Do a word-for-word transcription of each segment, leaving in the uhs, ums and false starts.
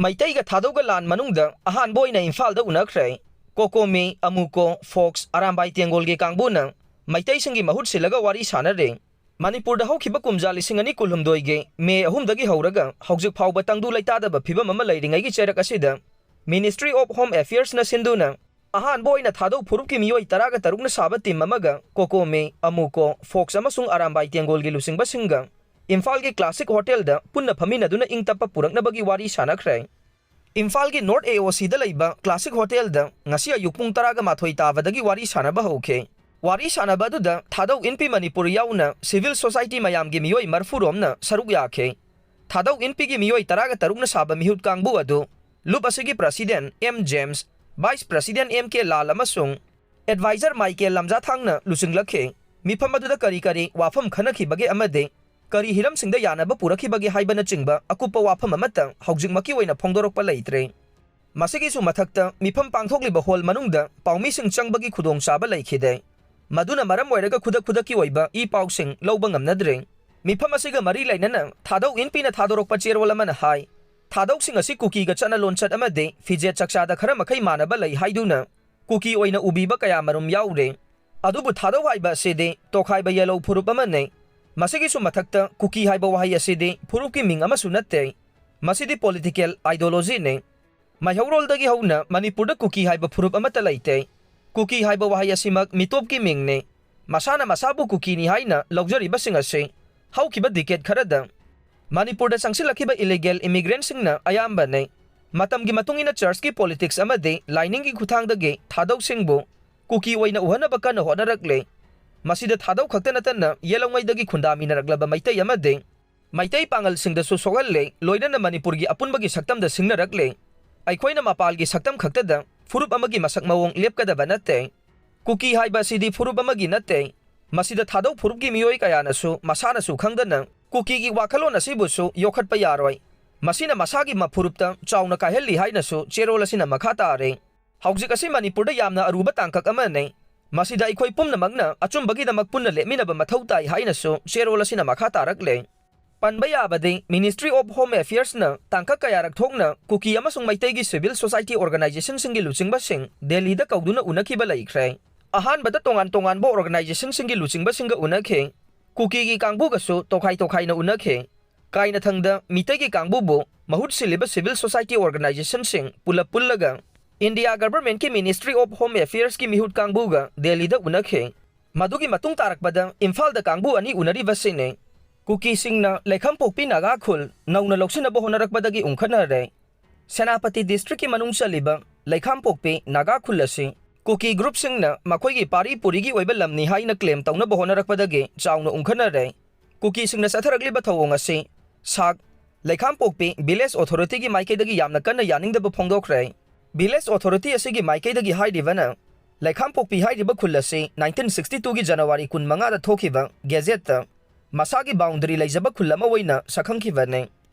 ꯃꯩꯇꯩꯒ ꯊꯥꯗꯧꯒ ꯂꯥꯟ ꯃꯅꯨꯡꯗ ꯑꯍꯥꯟꯕ ꯑꯣꯏꯅ ꯏꯝꯐꯥꯜꯗ ꯎꯅꯈ꯭ꯔꯦ꯫ ꯀꯣꯀꯣꯃꯤ, ꯑꯃꯨꯀꯣ, ꯐꯣꯛꯁ, ꯑꯔꯥꯝꯕꯥꯏ ꯇꯦꯡꯒꯣꯜꯒꯤ ꯀꯥꯡꯕꯨꯅ ꯃꯩꯇꯩꯁꯤꯡꯒꯤ ꯃꯍꯨꯠ ꯁꯤꯜꯂꯒ ꯋꯥꯔꯤ ꯁꯥꯟꯅꯔꯦ꯫ ꯃꯅꯤꯄꯨꯔꯗ ꯍꯧꯈꯤꯕ ꯀꯨꯝꯖꯥ ꯂꯤꯁꯤꯡ ꯑꯅꯤ ꯀꯨꯟꯍꯨꯝꯗꯣꯏꯒꯤ ꯃꯦ ꯑꯍꯨꯝꯗꯒꯤ ꯍꯧꯔꯒ ꯍꯧꯖꯤꯛ ꯐꯥꯎꯕ ꯇꯪꯗꯨ ꯂꯩꯇꯥꯗꯕ ꯐꯤꯕꯝ ꯑꯃ ꯂꯩꯔꯤꯉꯩꯒꯤ ꯆꯩꯔꯛ ꯑꯁꯤꯗ Ministry of Home Affairsꯅ ꯁꯤꯟꯗꯨꯅ ꯑꯍꯥꯟꯕ ꯑꯣꯏꯅ ꯊꯥꯗꯧ ꯐꯨꯔꯨꯞꯀꯤ ꯃꯤꯑꯣꯏ ꯇꯔꯥꯒ ꯇꯔꯨꯛꯅ ꯁꯥꯕ ꯇꯤꯝ ꯑꯃꯒ ꯀꯣꯀꯣꯃꯤ, ꯑꯃꯨꯀꯣ, ꯐꯣꯛꯁ ꯑꯃꯁꯨꯡ ꯑꯔꯥꯝꯕꯥꯏ ꯇꯦꯡꯒꯣꯜꯒꯤ ꯂꯨꯆꯤꯡꯕꯁꯤꯡꯒ ꯏꯝꯐꯥꯜꯒꯤ ꯀ꯭ꯂꯥꯁꯤꯛ ꯍꯣꯇꯦꯜꯗ ꯄꯨꯟꯅ ꯐꯝꯃꯤꯟꯅꯗꯨꯅ ꯏꯪ ꯇꯞꯄ ꯄꯨꯔꯛꯅꯕꯒꯤ ꯋꯥꯔꯤ ꯁꯥꯟꯅꯈ꯭ꯔꯦ꯫ ꯏꯝꯐꯥꯜꯒꯤ ꯅꯣꯔꯠ ꯑꯦ ꯑꯣ ꯁꯤꯗ ꯂꯩꯕ ꯀ꯭ꯂꯥꯁꯤꯛ ꯍꯣꯇꯦꯜꯗ ꯉꯁꯤ ꯑꯌꯨꯛ ꯄꯨꯡ ꯇꯔꯥꯒ ꯃꯥꯊꯣꯏ ꯇꯥꯕꯗꯒꯤ ꯋꯥꯔꯤ ꯁꯥꯟꯅꯕ ꯍꯧꯈꯤ꯫ ꯋꯥꯔꯤ ꯁꯥꯟꯅꯕ ꯑꯗꯨꯗ ꯊꯥꯗꯧ ꯏꯟꯄꯤ ꯃꯅꯤꯄꯨꯔ ꯌꯥꯎꯅ ꯁꯤꯚꯤꯜ ꯁꯣꯁꯥꯏꯇꯤ ꯃꯌꯥꯝꯒꯤ ꯃꯤꯑꯣꯏ ꯃꯔꯐꯨ ꯔꯣꯝꯅ ꯁꯔꯨꯛ ꯌꯥꯈꯤ꯫ ꯊꯥꯗꯧ ꯏꯟꯄꯤꯒꯤ ꯃꯤꯑꯣꯏ ꯇꯔꯥꯒ ꯇꯔꯨꯛꯅ ꯁꯥꯕ ꯃꯤꯍꯨꯠ ꯀꯥꯡꯕꯨ ꯑꯗꯨ ꯂꯨꯞ ꯑꯁꯤꯒꯤ president M James, vice president M K Lal ꯑꯃꯁꯨꯡ ꯑꯦꯗꯚꯥꯏꯖꯔ ꯃꯥꯏꯀꯦꯜ ꯂꯝꯖꯥꯊꯥꯡꯅ ꯂꯨꯆꯤꯡꯂꯛꯈꯤ꯫ ꯃꯤꯐꯝ ꯑꯗꯨꯗ ꯀꯔꯤ ꯀꯔꯤ ꯋꯥꯐꯝ ꯈꯟꯅꯈꯤꯕꯒꯦ ꯑꯃꯗꯤ ꯀꯔꯤ ꯍꯤꯔꯝꯁꯤꯡꯗ ꯌꯥꯅꯕ ꯄꯨꯔꯛꯈꯤꯕꯒꯦ ꯍꯥꯏꯕꯅꯆꯤꯡꯕ ꯑꯀꯨꯞꯄ ꯋꯥꯐꯝ ꯑꯃꯠꯇ ꯍꯧꯖꯤꯛꯃꯛꯀꯤ ꯑꯣꯏꯅ ꯐꯣꯡꯗꯣꯔꯛꯄ ꯂꯩꯇ꯭ꯔꯦ꯫ ꯃꯁꯤꯒꯤꯁꯨ ꯃꯊꯛꯇ, ꯃꯤꯐꯝ ꯄꯥꯡꯊꯣꯛꯂꯤꯕ ꯍꯣꯜ ꯃꯅꯨꯡꯗ ꯄꯥꯎꯃꯤꯁꯤꯡ ꯆꯪꯕꯒꯤ ꯈꯨꯗꯣꯡꯆꯥꯕ ꯂꯩꯈꯤꯗꯦ꯫ ꯃꯗꯨꯅ ꯃꯔꯝ ꯑꯣꯏꯔꯒ ꯈꯨꯗꯛ ꯈꯨꯗꯛꯀꯤ ꯑꯣꯏꯕ ꯏ ꯄꯥꯎꯁꯤꯡ ꯂꯧꯕ ꯉꯝꯅꯗ꯭ꯔꯦ꯫ ꯃꯤꯐꯝ ꯑꯁꯤꯒ ꯃꯔꯤ ꯂꯩꯅꯅ ꯊꯥꯗꯧ ꯏꯟꯄꯤꯅ ꯊꯥꯗꯣꯔꯛꯄ ꯆꯦꯔꯣꯜ ꯑꯃꯅ ꯍꯥꯏ, ꯊꯥꯗꯧꯁꯤꯡ ꯑꯁꯤ ꯀꯨꯀꯤꯒ ꯆꯠꯅ ꯂꯣꯟꯆꯠ ꯑꯃꯗꯤ ꯐꯤꯖꯦꯠ ꯆꯥꯛꯆꯥꯗ ꯈꯔ ꯃꯈꯩ ꯃꯥꯟꯅꯕ ꯂꯩ ꯍꯥꯏꯗꯨꯅ ꯀꯨꯀꯤ ꯑꯣꯏꯅ ꯎꯕꯤꯕ ꯀꯌꯥ ꯃꯔꯨꯝ ꯌꯥꯎꯔꯦ꯫ ꯑꯗꯨꯕꯨ ꯊꯥꯗꯧ ꯍꯥꯏꯕ ꯑꯁꯤꯗꯤ ꯇꯣꯈꯥꯏꯕ ꯌꯦꯜꯍꯧ ꯐꯨꯔꯨꯞ ꯑꯃꯅꯤ꯫ ꯃꯁꯤꯒꯤꯁꯨ ꯃꯊꯛꯇ, ꯀꯨꯀꯤ ꯍꯥꯏꯕ ꯋꯥꯍꯩ ꯑꯁꯤꯗꯤ ꯐꯨꯔꯨꯞꯀꯤ ꯃꯤꯡ ꯑꯃꯁꯨ ꯅꯠꯇꯦ꯫ ꯃꯁꯤꯗꯤ ꯄꯣꯂꯤꯇꯤꯀꯦꯜ ꯑꯥꯏꯗꯤꯌꯣꯂꯣꯖꯤꯅꯤ꯫ ꯃꯩꯍꯧꯔꯣꯜꯗꯒꯤ ꯍꯧꯅ ꯃꯅꯤꯄꯨꯔꯗ ꯀꯨꯀꯤ ꯍꯥꯏꯕ ꯐꯨꯔꯨꯞ ꯑꯃꯠꯇ ꯂꯩꯇꯦ꯫ ꯀꯨꯀꯤ ꯍꯥꯏꯕ ꯋꯥꯍꯩ ꯑꯁꯤꯃꯛ ꯃꯤꯇꯣꯞꯀꯤ ꯃꯤꯡꯅꯤ꯫ ꯃꯁꯥꯅ ꯃꯁꯥꯕꯨ ꯀꯨꯀꯤꯅꯤ ꯍꯥꯏꯅ ꯂꯧꯖꯔꯤꯕꯁꯤꯡ ꯑꯁꯤ ꯍꯧꯈꯤꯕ ꯗꯤꯀꯦꯠ ꯈꯔꯗ ꯃꯅꯤꯄꯨꯔꯗ ꯆꯪꯁꯤꯜꯂꯛꯈꯤꯕ ꯏꯂꯤꯒꯦꯜ ꯏꯃꯤꯒ꯭ꯔꯦꯟꯠꯁꯤꯡꯅ ꯑꯌꯥꯝꯕꯅꯤ꯫ ꯃꯇꯝꯒꯤ ꯃꯇꯨꯡ ꯏꯟꯅ ꯆꯔꯆꯀꯤ ꯄꯣꯂꯤꯇꯤꯛꯁ ꯑꯃꯗꯤ ꯂꯥꯏꯅꯤꯡꯒꯤ ꯈꯨꯠꯊꯥꯡꯗꯒꯤ ꯊꯥꯗꯧꯁꯤꯡꯕꯨ ꯀꯨꯀꯤ ꯑꯣꯏꯅ ꯎꯍꯟꯅꯕ ꯀꯟꯅ ꯍꯣꯠꯅꯔꯛꯂꯦ꯫ ꯃꯁꯤꯗ ꯊꯥꯗꯧ ꯈꯛꯇ ꯅꯠꯇꯅ ꯌꯦꯜꯍꯧꯉꯩꯗꯒꯤ ꯈꯨꯟꯗꯥꯃꯤꯟꯅꯔꯛꯂꯕ ꯃꯩꯇꯩ ꯑꯃꯗꯤ ꯃꯩꯇꯩ ꯄꯥꯉꯜꯁꯤꯡꯗꯁꯨ ꯁꯣꯛꯍꯜꯂꯦ, ꯂꯣꯏꯅꯅ ꯃꯅꯤꯄꯨꯔꯒꯤ ꯑꯄꯨꯟꯕꯒꯤ ꯁꯛꯇꯝꯗ ꯁꯤꯡꯅꯔꯛꯂꯦ꯫ ꯑꯩꯈꯣꯏꯅ ꯃꯄꯥꯜꯒꯤ ꯁꯛꯇꯝ ꯈꯛꯇꯗ ꯐꯨꯔꯨꯞ ꯑꯃꯒꯤ ꯃꯁꯛ ꯃꯑꯣꯡ ꯂꯦꯞꯀꯗꯕ ꯅꯠꯇꯦ꯫ ꯀꯨꯀꯤ ꯍꯥꯏꯕ ꯑꯁꯤꯗꯤ ꯐꯨꯔꯨꯞ ꯑꯃꯒꯤ ꯅꯠꯇꯦ꯫ ꯃꯁꯤꯗ ꯊꯥꯗꯧ ꯐꯨꯔꯨꯞꯀꯤ ꯃꯤꯑꯣꯏ ꯀꯌꯥꯅꯁꯨ ꯃꯁꯥꯅꯁꯨ ꯈꯪꯗꯅ ꯀꯨꯀꯤꯒꯤ ꯋꯥꯈꯜꯂꯣꯟ ꯑꯁꯤꯕꯨꯁꯨ ꯌꯣꯛꯈꯠꯄ ꯌꯥꯔꯣꯏ꯫ ꯃꯁꯤꯅ ꯃꯁꯥꯒꯤ ꯃꯐꯨꯔꯨꯞꯇ ꯆꯥꯎꯅ ꯀꯥꯏꯍꯜꯂꯤ ꯍꯥꯏꯅꯁꯨ ꯆꯦꯔꯣꯜ ꯑꯁꯤꯅ ꯃꯈꯥ ꯇꯥꯔꯦ꯫ ꯍꯧꯖꯤꯛ ꯑꯁꯤ ꯃꯅꯤꯄꯨꯔꯗ ꯌꯥꯝꯅ ꯑꯔꯨꯕ ꯇꯥꯡꯀꯛ ꯑꯃꯅꯤ꯫ ꯃꯁꯤꯗ ꯑꯩꯈꯣꯏ ꯄꯨꯝꯅꯃꯛꯅ ꯑꯆꯨꯝꯕꯒꯤꯗꯃꯛ ꯄꯨꯟꯅ ꯂꯦꯞꯃꯤꯟꯅꯕ ꯃꯊꯧ ꯇꯥꯏ ꯍꯥꯏꯅꯁꯨ ꯆꯦꯔꯣꯜ ꯑꯁꯤꯅ ꯃꯈꯥ ꯇꯥꯔꯛꯂꯦ꯫ ꯄꯟꯕ ꯌꯥꯕꯗꯤ, Ministry of Home Affairs ꯅ ꯇꯥꯡꯀꯛ ꯀꯌꯥꯔꯛ ꯊꯣꯛꯅ ꯀꯨꯀꯤ ꯑꯃꯁꯨꯡ ꯃꯩꯇꯩꯒꯤ civil society organization ꯁꯤꯡꯒꯤ ꯂꯨꯆꯤꯡꯕꯁꯤꯡ ꯗꯦꯜꯂꯤꯗ ꯀꯧꯗꯨꯅ ꯎꯅꯈꯤꯕ ꯂꯩꯈ꯭ꯔꯦ꯫ ꯑꯍꯥꯟꯕꯗ ꯇꯣꯉꯥꯟ ꯇꯣꯉꯥꯟꯕ organization ꯁꯤꯡꯒꯤ ꯂꯨꯆꯤꯡꯕꯁꯤꯡꯒ ꯎꯅꯈꯤ꯫ ꯀꯨꯀꯤꯒꯤ ꯀꯥꯡꯕꯨꯒꯁꯨ ꯇꯣꯈꯥꯏ ꯇꯣꯈꯥꯏꯅ ꯎꯅꯈꯤ꯫ ꯀꯥꯏꯅꯊꯪꯗ ꯃꯤꯇꯩꯒꯤ ꯀꯥꯡꯕꯨꯕꯨ ꯃꯍꯨꯠ ꯁꯤꯜꯂꯤꯕ civil society organization ꯁꯤꯡ ꯄꯨꯂꯞ ꯄꯨꯜꯂꯒ India Government ꯀꯤ Ministry of Home Affairs ꯀꯤ ꯃꯤꯍꯨꯠ ꯀꯥꯡꯕꯨꯒ ꯗꯦꯜꯂꯤꯗ ꯎꯅꯈꯤ꯫ ꯃꯗꯨꯒꯤ ꯃꯇꯨꯡ ꯇꯥꯔꯛꯄꯗ ꯏꯝꯐꯥꯜꯗ ꯀꯥꯡꯕꯨ ꯑꯅꯤ ꯎꯅꯔꯤꯕꯁꯤꯅꯤ꯫ ꯀꯨꯀꯤꯁꯤꯡꯅ ꯂꯩꯈꯥꯝꯄꯣꯛꯄꯤ ꯅꯥꯒꯥ ꯈꯨꯜ ꯅꯧꯅ ꯂꯧꯁꯤꯟꯅꯕ ꯍꯣꯠꯅꯔꯛꯄꯗꯒꯤ ꯎꯪꯈꯠꯅꯔꯦ꯫ ꯁꯦꯅꯥꯄꯇꯤ district ꯀꯤ ꯃꯅꯨꯡ ꯆꯜꯂꯤꯕ ꯂꯩꯈꯥꯝꯄꯣꯛꯄꯤ ꯅꯥꯒꯥ ꯈꯨꯜ ꯑꯁꯤ ꯀꯨꯀꯤ group ꯁꯤꯡꯅ ꯃꯈꯣꯏꯒꯤ ꯄꯥꯔꯤ ꯄꯨꯔꯤꯒꯤ ꯑꯣꯏꯕ ꯂꯝꯅꯤ ꯍꯥꯏꯅ claim ꯇꯧꯅꯕ ꯍꯣꯠꯅꯔꯛꯄꯗꯒꯤ ꯆꯥꯎꯅ ꯎꯪꯈꯠꯅꯔꯦ꯫ ꯀꯨꯀꯤꯁꯤꯡꯅ ꯆꯠꯊꯔꯛꯂꯤꯕ ꯊꯧꯑꯣꯡ ꯑꯁꯤ ꯁꯥꯛ ꯂꯩꯈꯥꯝꯄꯣꯛꯄꯤ village authority ꯒꯤ ꯃꯥꯏꯀꯩꯗꯒꯤ ꯌꯥꯝꯅ ꯀꯟꯅ ꯌꯥꯅꯤꯡꯗꯕ ꯐꯣꯡꯗꯣꯛꯈ꯭ꯔꯦ꯫ Village authority ꯑꯁꯤꯒꯤ ꯃꯥꯏꯀꯩꯗꯒꯤ ꯍꯥꯏꯔꯤꯕꯅ, ꯂꯩꯈꯥꯝꯄꯣꯛꯄꯤ ꯍꯥꯏꯔꯤꯕ ꯈꯨꯜ ꯑꯁꯤ nineteen sixty two ꯒꯤ January ꯀꯨꯟꯃꯉꯥꯗ ꯊꯣꯛꯈꯤꯕ Gazette ꯇ ꯃꯁꯥꯒꯤ boundary ꯂꯩꯖꯕ ꯈꯨꯜ ꯑꯃ ꯑꯣꯏꯅ ꯁꯛꯈꯪꯈꯤꯕꯅꯤ꯫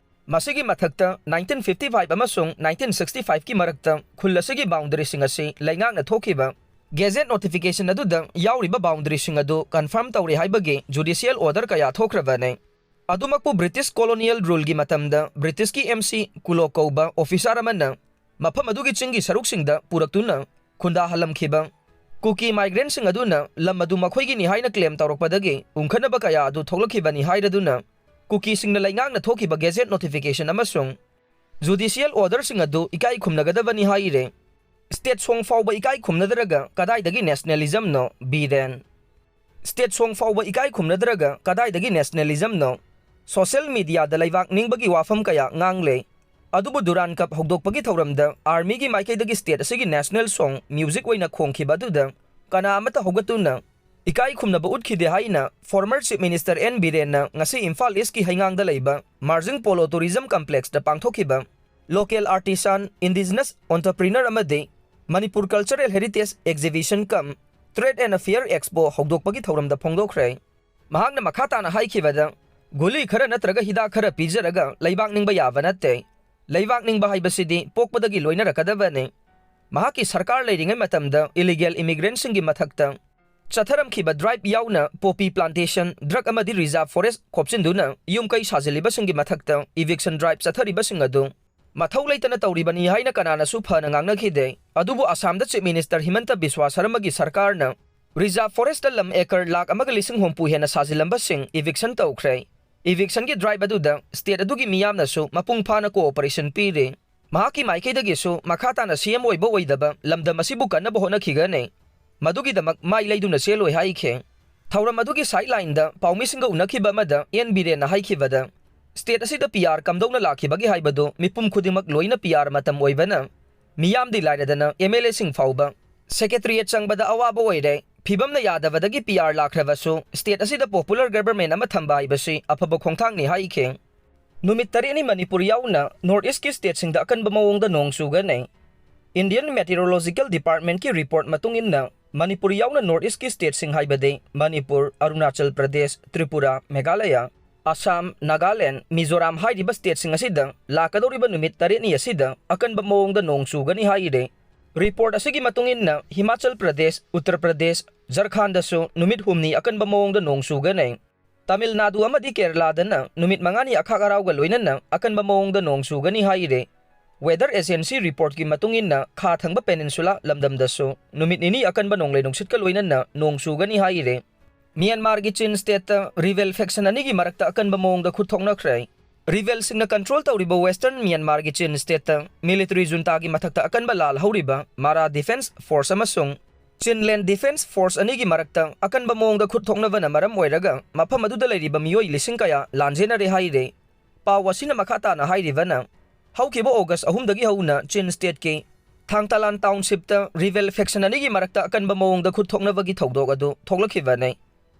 ꯃꯁꯤꯒꯤ ꯃꯊꯛꯇ nineteen fifty five ꯑꯃꯁꯨꯡ nineteen sixty five ꯀꯤ ꯃꯔꯛꯇ ꯈꯨꯜ ꯑꯁꯤꯒꯤ boundary ꯁꯤꯡ ꯑꯁꯤ ꯂꯩꯉꯥꯛꯅ ꯊꯣꯛꯈꯤꯕ Gazette notification ꯑꯗꯨꯗ ꯌꯥꯎꯔꯤꯕ boundary ꯁꯤꯡ ꯑꯗꯨ confirm ꯇꯧꯔꯦ ꯍꯥꯏꯕꯒꯤ judicial order ꯀꯌꯥ ꯊꯣꯛꯈ꯭ꯔꯕꯅꯤ꯫ ꯑꯗꯨꯃꯛꯄꯨ British colonial rule ꯒꯤ ꯃꯇꯝꯗ British ꯀꯤ M C Coulloch ꯀꯧꯕ officer ꯑꯃꯅ ꯃꯐꯝ ꯑꯗꯨꯒꯤ ꯆꯤꯡꯒꯤ ꯁꯔꯨꯛꯁꯤꯡꯗ ꯄꯨꯔꯛꯇꯨꯅ ꯈꯨꯟꯗꯥꯍꯜꯂꯝꯈꯤꯕ ꯀꯨꯀꯤ migrant ꯁꯤꯡ ꯑꯗꯨꯅ ꯂꯝ ꯑꯗꯨ ꯃꯈꯣꯏꯒꯤꯅꯤ ꯍꯥꯏꯅ claim ꯇꯧꯔꯛꯄꯗꯒꯤ ꯎꯪꯈꯠꯅꯕ ꯀꯌꯥ ꯑꯗꯨ ꯊꯣꯛꯂꯛꯈꯤꯕꯅꯤ ꯍꯥꯏꯔꯗꯨꯅ, ꯀꯨꯀꯤꯁꯤꯡꯅ ꯂꯩꯉꯥꯛꯅ ꯊꯣꯛꯈꯤꯕ Gazette notification ꯑꯃꯁꯨꯡ judicial order ꯁꯤꯡ ꯑꯗꯨ ꯏꯀꯥꯏ ꯈꯨꯝꯅꯒꯗꯕꯅꯤ ꯍꯥꯏꯔꯦ꯫ State song ꯐꯥꯎꯕ ꯏꯀꯥꯏ ꯈꯨꯝꯅꯗ꯭ꯔꯒ ꯀꯗꯥꯏꯗꯒꯤ nationalism ꯅꯣ, ꯕꯤꯔꯦꯟ? State song ꯐꯥꯎꯕ ꯏꯀꯥꯏ ꯈꯨꯝꯅꯗ꯭ꯔꯒ ꯀꯗꯥꯏꯗꯒꯤ nationalism ꯅꯣ? Social media ꯗ ꯂꯩꯕꯥꯛ ꯅꯤꯡꯕꯒꯤ ꯋꯥꯐꯝ ꯀꯌꯥ ꯉꯥꯡꯂꯦ꯫ ꯑꯗꯨꯕꯨ Durand Cup ꯍꯧꯗꯣꯛꯄꯒꯤ ꯊꯧꯔꯝꯗ army ꯒꯤ ꯃꯥꯏꯀꯩꯗꯒꯤ state ꯑꯁꯤꯒꯤ national song music ꯑꯣꯏꯅ ꯈꯣꯡꯈꯤꯕ ꯑꯗꯨꯗ ꯀꯅꯥ ꯑꯃꯠꯇ ꯍꯧꯒꯠꯇꯨꯅ ꯏꯀꯥꯏ ꯈꯨꯝꯅꯕ ꯎꯠꯈꯤꯗꯦ ꯍꯥꯏꯅ former Chief Minister N ꯕꯤꯔꯦꯟꯅ ꯉꯁꯤ ꯏꯝꯐꯥꯜ East ꯀꯤ ꯍꯩꯉꯥꯡꯗ ꯂꯩꯕ Marjing Polo Tourism Complex ꯇ ꯄꯥꯡꯊꯣꯛꯈꯤꯕ Local Artisan, Indigenous Entrepreneur ꯑꯃꯗꯤ Manipur Cultural Heritage Exhibition cum Trade and Fair Expo ꯍꯧꯗꯣꯛꯄꯒꯤ ꯊꯧꯔꯝꯗ ꯐꯣꯡꯗꯣꯛꯈ꯭ꯔꯦ꯫ ꯃꯍꯥꯛꯅ ꯃꯈꯥ ꯇꯥꯅ ꯍꯥꯏꯈꯤꯕꯗ, ꯒꯨꯂꯤ ꯈꯔ ꯅꯠꯇ꯭ꯔꯒ ꯍꯤꯗꯥꯛ ꯈꯔ ꯄꯤꯖꯔꯒ ꯂꯩꯕꯥꯛ ꯅꯤꯡꯕ ꯌꯥꯕ ꯅꯠꯇꯦ꯫ ꯂꯩꯕꯥꯛ ꯅꯤꯡꯕ ꯍꯥꯏꯕꯁꯤꯗꯤ ꯄꯣꯛꯄꯗꯒꯤ ꯂꯣꯏꯅꯔꯛꯀꯗꯕꯅꯤ꯫ ꯃꯍꯥꯛꯀꯤ ꯁꯔꯀꯥꯔ ꯂꯩꯔꯤꯉꯩ ꯃꯇꯝꯗ illegal immigrant ꯁꯤꯡꯒꯤ ꯃꯊꯛꯇ ꯆꯠꯊꯔꯝꯈꯤꯕ drive ꯌꯥꯎꯅ poppy plantation, drug ꯑꯃꯗꯤ reserve forest ꯈꯣꯞꯆꯤꯟꯗꯨꯅ ꯌꯨꯝ ꯀꯩ ꯁꯥꯖꯤꯜꯂꯤꯕꯁꯤꯡꯒꯤ ꯃꯊꯛꯇ eviction drive ꯆꯠꯊꯔꯤꯕꯁꯤꯡ ꯑꯗꯨ ꯃꯊꯧ ꯂꯩꯇꯅ ꯇꯧꯔꯤꯕꯅꯤ ꯍꯥꯏꯅ ꯀꯅꯥꯅꯁꯨ ꯐꯅ ꯉꯥꯡꯅꯈꯤꯗꯦ꯫ ꯑꯗꯨꯕꯨ ꯑꯁꯥꯝꯗ Chief Minister ꯍꯤꯃꯟꯇ ꯕꯤꯁ꯭ꯋꯥ ꯁꯔꯃꯒꯤ ꯁꯔꯀꯥꯔꯅ reserve forest ꯂꯝ acre ꯂꯥꯈ ꯑꯃꯒ ꯂꯤꯁꯤꯡ ꯍꯨꯝꯐꯨ ꯍꯦꯟꯅ ꯁꯥꯖꯤꯜꯂꯝꯕꯁꯤꯡ eviction ꯇꯧꯈ꯭ꯔꯦ꯫ Evictionꯒꯤ drive ꯑꯗꯨꯗ state ꯑꯗꯨꯒꯤ ꯃꯤꯌꯥꯝꯅꯁꯨ ꯃꯄꯨꯡ ꯐꯥꯅ cooperation ꯄꯤꯔꯤ꯫ ꯃꯍꯥꯛꯀꯤ ꯃꯥꯏꯀꯩꯗꯒꯤꯁꯨ ꯃꯈꯥ ꯇꯥꯅ C M ꯑꯣꯏꯕ ꯑꯣꯏꯗꯕ ꯂꯝꯗꯝ ꯑꯁꯤꯕꯨ ꯀꯟꯅꯕ ꯍꯣꯠꯅꯈꯤꯒꯅꯤ꯫ ꯃꯗꯨꯒꯤꯗꯃꯛ ꯃꯥꯏ ꯂꯩꯗꯨꯅ ꯆꯦꯜꯂꯣꯏ ꯍꯥꯏꯈꯤ꯫ ꯊꯧꯔꯝ ꯑꯗꯨꯒꯤ sidelineꯗ ꯄꯥꯎꯃꯤꯁꯤꯡꯒ ꯎꯅꯈꯤꯕ ꯑꯃꯗ ꯑꯦꯟ ꯕꯤꯔꯦꯟꯅ ꯍꯥꯏꯈꯤꯕꯗ, state ꯑꯁꯤꯗ P R ꯀꯝꯗꯧꯅ ꯂꯥꯛꯈꯤꯕꯒꯦ ꯍꯥꯏꯕꯗꯨ ꯃꯤꯄꯨꯝ ꯈꯨꯗꯤꯡꯃꯛ ꯂꯣꯏꯅ P R ꯃꯇꯝ ꯑꯣꯏꯕꯅ, ꯃꯤꯌꯥꯝꯗꯤ ꯂꯥꯏꯔꯗꯅ M L Aꯁꯤꯡ ꯐꯥꯎꯕ secretariat ꯆꯪꯕꯗ ꯑꯋꯥꯕ ꯑꯣꯏꯔꯦ꯫ ꯐꯤꯕꯝꯅ ꯌꯥꯗꯕꯗꯒꯤ P R ꯂꯥꯛꯈ꯭ꯔꯕꯁꯨ state ꯑꯁꯤꯗ popular government ꯑꯃ ꯊꯝꯕ ꯍꯥꯏꯕꯁꯤ ꯑꯐꯕ ꯈꯣꯡꯊꯥꯡꯅꯤ ꯍꯥꯏꯈꯤ꯫ ꯅꯨꯃꯤꯠ ꯇꯔꯦꯠꯅꯤ ꯃꯅꯤꯄꯨꯔ ꯌꯥꯎꯅ North Eastꯀꯤ stateꯁꯤꯡꯗ ꯑꯀꯟꯕ ꯃꯑꯣꯡꯗ ꯅꯣꯡ ꯆꯨꯒꯅꯤ꯫ Indian Meteorological Departmentꯀꯤ report ꯃꯇꯨꯡ ꯏꯟꯅ, ꯃꯅꯤꯄꯨꯔ ꯌꯥꯎꯅ North Eastꯀꯤ stateꯁꯤꯡ ꯍꯥꯏꯕꯗꯤ ꯃꯅꯤꯄꯨꯔ, ꯑꯔꯨꯅꯥꯆꯜ ꯄ꯭ꯔꯗꯦꯁ, ꯇ꯭ꯔꯤꯄꯨꯔꯥ, ꯃꯦꯘꯥꯂꯌ, ꯑꯁꯥꯝ, ꯅꯥꯒꯥꯂꯦꯟ, ꯃꯤꯖꯣꯔꯥꯝ ꯍꯥꯏꯔꯤꯕ stateꯁꯤꯡ ꯑꯁꯤꯗ ꯂꯥꯛꯀꯗꯧꯔꯤꯕ ꯅꯨꯃꯤꯠ ꯇꯔꯦꯠꯅꯤ ꯑꯁꯤꯗ ꯑꯀꯟꯕ ꯃꯑꯣꯡꯗ ꯅꯣꯡ ꯆꯨꯒꯅꯤ ꯍꯥꯏꯔꯤ꯫ Report ꯑꯁꯤꯒꯤ ꯃꯇꯨꯡ ꯏꯟꯅ, ꯍꯤꯃꯥꯆꯜ ꯄ꯭ꯔꯗꯦꯁ, ꯎꯠꯇꯔ ꯄ꯭ꯔꯗꯦꯁ, ꯖꯔꯈꯥꯟꯗꯁꯨ ꯅꯨꯃꯤꯠ ꯍꯨꯝꯅꯤ ꯑꯀꯟꯕ ꯃꯑꯣꯡꯗ ꯅꯣꯡ ꯆꯨꯒꯅꯤ꯫ ꯇꯥꯃꯤꯜ ꯅꯥꯗꯨ ꯑꯃꯗꯤ ꯀꯦꯔꯂꯥꯗꯅ ꯅꯨꯃꯤꯠ ꯃꯉꯥꯅꯤ ꯑꯈꯥꯛ ꯑꯔꯥꯎꯒ ꯂꯣꯏꯅꯅ ꯑꯀꯟꯕ ꯃꯑꯣꯡꯗ ꯅꯣꯡ ꯆꯨꯒꯅꯤ ꯍꯥꯏꯔꯤ꯫ Weather Agency reportꯀꯤ ꯃꯇꯨꯡ ꯏꯟꯅ, ꯈꯥ ꯊꯪꯕ Peninsula ꯂꯝꯗꯝꯗꯁꯨ ꯅꯨꯃꯤꯠ ꯅꯤꯅꯤ ꯑꯀꯟꯕ ꯅꯣꯡꯂꯩ ꯅꯨꯡꯁꯤꯠꯀ ꯂꯣꯏꯅꯅ ꯅꯣꯡ ꯆꯨꯒꯅꯤ ꯍꯥꯏꯔꯤ꯫ ꯃ꯭ꯌꯥꯟꯃꯥꯔꯒꯤ ꯆꯤꯟ stateꯇ rebel faction ꯑꯅꯤꯒꯤ ꯃꯔꯛꯇ ꯑꯀꯟꯕ ꯃꯑꯣꯡꯗ ꯈꯨꯠ ꯊꯣꯛꯅꯈ꯭ꯔꯦ꯫ Rebelꯁꯤꯡꯅ control ꯇꯧꯔꯤꯕ Western ꯃ꯭ꯌꯥꯟꯃꯥꯔꯒꯤ ꯆꯤꯟ stateꯇ military juntaꯒꯤ ꯃꯊꯛꯇ ꯑꯀꯟꯕ ꯂꯥꯜ ꯍꯧꯔꯤꯕ Mara Defence Force ꯑꯃꯁꯨꯡ Chinland Defence Force ꯑꯅꯤꯒꯤ ꯃꯔꯛꯇ ꯑꯀꯟꯕ ꯃꯑꯣꯡꯗ ꯈꯨꯠ ꯊꯣꯛꯅꯕꯅ ꯃꯔꯝ ꯑꯣꯏꯔꯒ ꯃꯐꯝ ꯑꯗꯨꯗ ꯂꯩꯔꯤꯕ ꯃꯤꯑꯣꯏ ꯂꯤꯁꯤꯡ ꯀꯌꯥ ꯂꯥꯟꯖꯦꯟꯅꯔꯦ ꯍꯥꯏꯔꯤ꯫ ꯄꯥꯎ ꯑꯁꯤꯅ ꯃꯈꯥ ꯇꯥꯅ ꯍꯥꯏꯔꯤꯕꯅ, ꯍꯧꯈꯤꯕ August ꯑꯍꯨꯝꯗꯒꯤ ꯍꯧꯅ ꯆꯤꯟ stateꯀꯤ ꯊꯥꯡꯇꯥꯂꯥꯟ townshipꯇ rebel faction ꯑꯅꯤꯒꯤ ꯃꯔꯛꯇ ꯑꯀꯟꯕ ꯃꯑꯣꯡꯗ ꯈꯨꯠ ꯊꯣꯛꯅꯕꯒꯤ ꯊꯧꯗꯣꯛ ꯑꯗꯨ ꯊꯣꯛꯂꯛꯈꯤꯕꯅꯤ꯫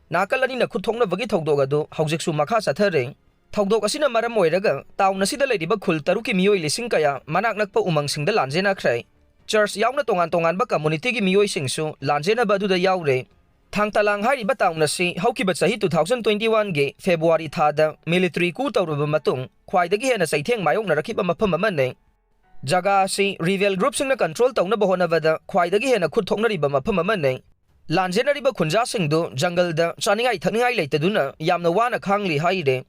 ꯅꯥꯀꯜ ꯑꯅꯤꯅ ꯈꯨꯠ ꯊꯣꯛꯅꯕꯒꯤ ꯊꯧꯗꯣꯛ ꯑꯗꯨ ꯍꯧꯖꯤꯛꯁꯨ ꯃꯈꯥ ꯆꯠꯊꯔꯤ꯫ ꯊꯧꯗꯣꯛ ꯑꯁꯤꯅ ꯃꯔꯝ ꯑꯣꯏꯔꯒ town ꯑꯁꯤꯗ ꯂꯩꯔꯤꯕ ꯈꯨꯜ ꯇꯔꯨꯛꯀꯤ ꯃꯤꯑꯣꯏ ꯂꯤꯁꯤꯡ ꯀꯌꯥ ꯃꯅꯥꯛ ꯅꯛꯄ ꯎꯃꯪꯁꯤꯡꯗ ꯂꯥꯟꯖꯦꯟꯅꯈ꯭ꯔꯦ꯫ Church ꯌꯥꯎꯅ ꯇꯣꯉꯥꯟ ꯇꯣꯉꯥꯟꯕ communityꯒꯤ ꯃꯤꯑꯣꯏꯁꯤꯡꯁꯨ ꯂꯥꯟꯖꯦꯟꯅꯕ ꯑꯗꯨꯗ ꯌꯥꯎꯔꯦ꯫ ꯊꯥꯡꯇꯥꯂꯥꯡ ꯍꯥꯏꯔꯤꯕ town ꯑꯁꯤ ꯍꯧꯈꯤꯕ ꯆꯍꯤ two thousand twenty oneꯒꯤ February ꯊꯥꯗ military coup ꯇꯧꯔꯕ ꯃꯇꯨꯡ ꯈ꯭ꯋꯥꯏꯗꯒꯤ ꯍꯦꯟꯅ ꯆꯩꯊꯦꯡ ꯃꯥꯌꯣꯛꯅꯔꯛꯈꯤꯕ ꯃꯐꯝ ꯑꯃꯅꯤ꯫ ꯖꯒꯥ ꯑꯁꯤ rebel groupꯁꯤꯡꯅ control ꯇꯧꯅꯕ ꯍꯣꯠꯅꯕꯗ ꯈ꯭ꯋꯥꯏꯗꯒꯤ ꯍꯦꯟꯅ ꯈꯨꯠ ꯊꯣꯛꯅꯔꯤꯕ ꯃꯐꯝ ꯑꯃꯅꯤ꯫ ꯂꯥꯟꯖꯦꯟꯅꯔꯤꯕ ꯈꯨꯟꯖꯥꯁꯤꯡꯗꯨ ꯖꯪꯒꯜꯗ ꯆꯥꯅꯤꯡꯉꯥꯏ ꯊꯛꯅꯤꯡꯉꯥꯏ ꯂꯩꯇꯗꯨꯅ ꯌꯥꯝꯅ ꯋꯥꯅ ꯈꯥꯡꯂꯤ ꯍꯥꯏꯔꯦ꯫